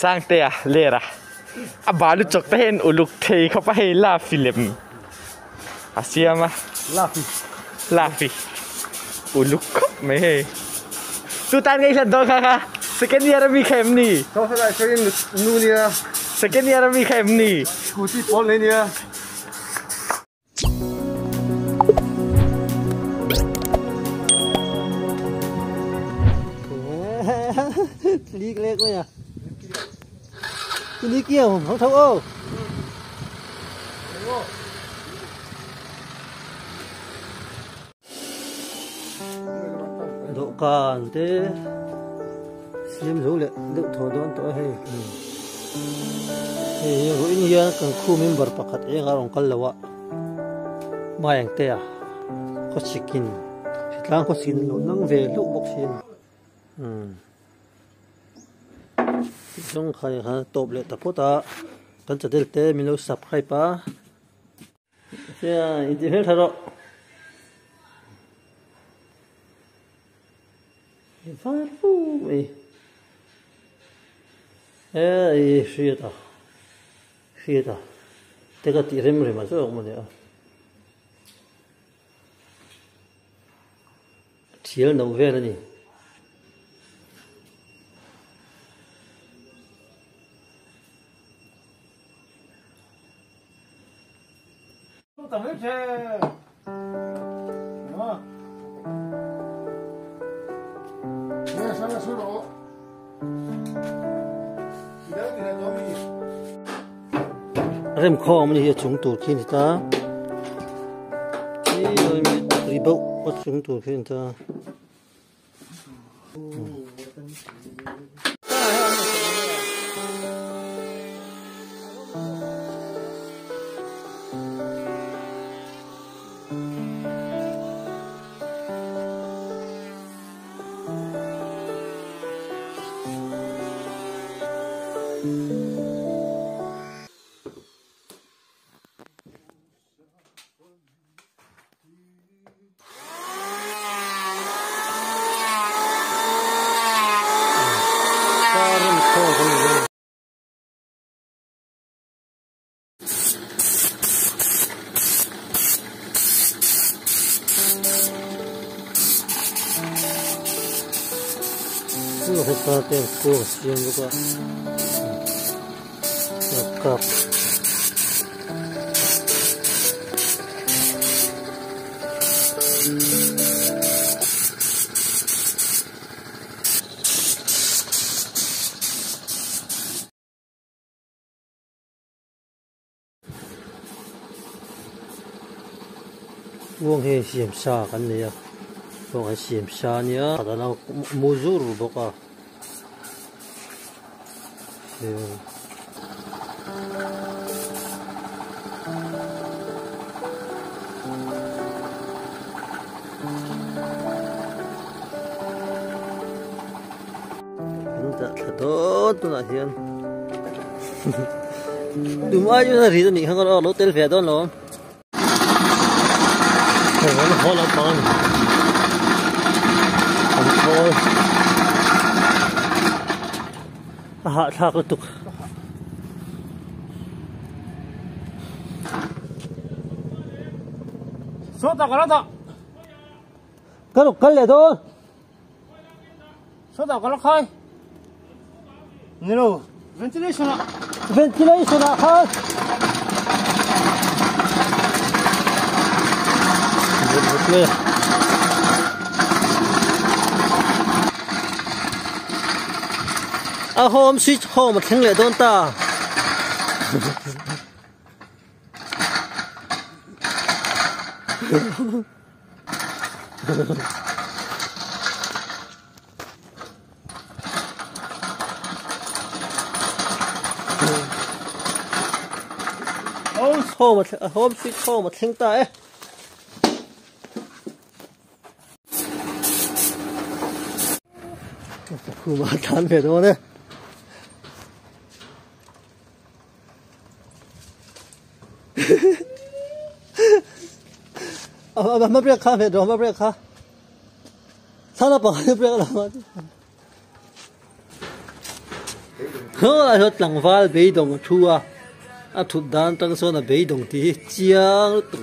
Sangtea lera a balu chawk te hian uluk thei khawp a hei lafi lem a siam a lafi lafi uluk khawp mai hei chu tan ngei hlat dawn kha kha second year ami kha em ni second year ami kha em ni scooty pawl nei nia. Lý lek mai a lý kia không thấu ô dawhkan te siam zo leh deuh thaw dawn tawh a hei hei hi ruih hian kan khu member pakhat eng a rawn kal lo a mai ang te a khawsikin hritlang khawsikin lo nang ve hlauh bawk si a ni umm zawng khai khan a tawp leh ta phawt a kan channel te min lo subscribe a sia intih hmel tha rawh var fu mai e hriat a hriat a te ka tih rem rem a zawk maw ni a thial no vel a ni. Remkhawm ani hi a chung tur khi a ni ta ri bauh a chung tur khi a ni ta. Kap Uang hi siam sa kan nei a uang an siam sa ania a lo mu zur bawk a An dah thla dawn tunah hian tum ai chuan a rit a nih kha ka lo tel ve dawn lo. Hei an haw lampang a ni an khawl a hahthlak lutuk. Sawtah ka la dah. Ka rawn kal leh dawn. Sawtah ka la khai. Ni lo, ventilation ah. Ventilation ah khan. A home switch home a thleng leh dawn ta. Home a home sweet home a thleng ta e. Khuma tlan ve dawn e. A hma brek kha hmet rawh hma brek kha. Thla pakhat hi brek a lo Hawlai saw tlangval beidawng a thu a, a thut dan atang sawn a beidawng tih hi chiang lutuk.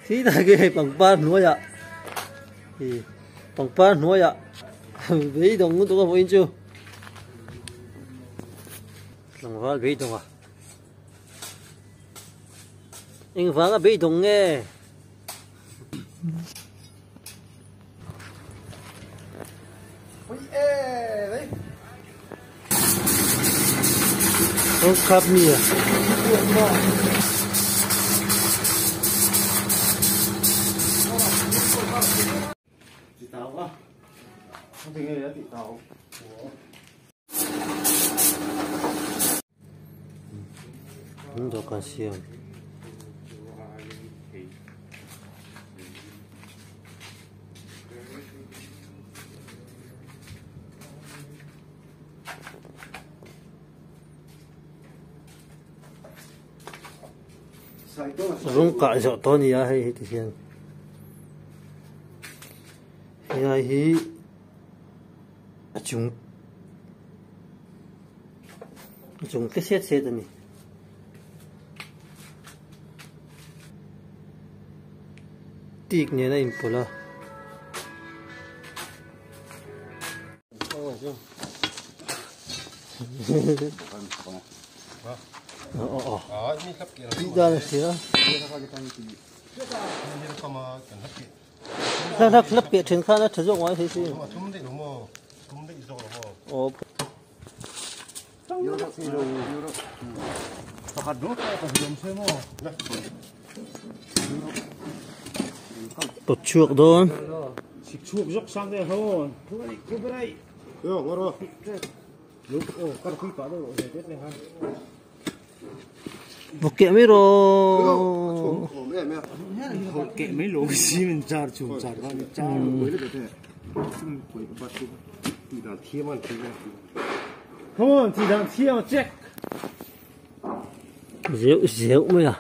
Khi tak hi hei pangpar hnuaiah ih pangpar hnuaiah beidawng lutuk a hmuh in chu tlangval beidawng a engvanga beidawng nge. Không khắp mi à? Dawhkan siam. Rawng kah zawh tawh a ni a hei hi ti hian helai hi a chung a chung te set set a ni. Tik nen a inpawlh a. Tih dan a hria. Hlap hlap keh then khan a tha zawk ngai thei si. Aw. Tawt chhuak dawn. Vawk keh mai rawh. Zeuh zeuh mai a.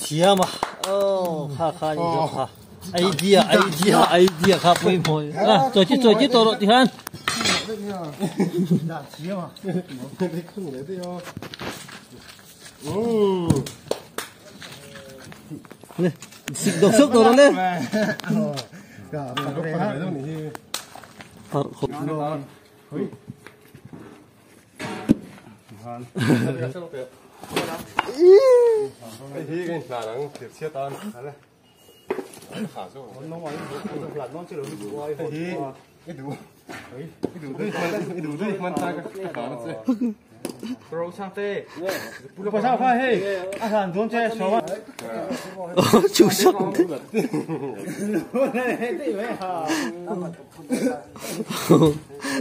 Thiam a kha kha ni zawk kha idea idea idea kha pawimawh a chawi chi chawi chi tawh rawh tikhan sik dawk sawk tawh rawh le.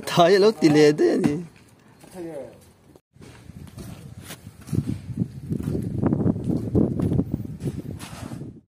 Thai a lo ti leh daih a ni.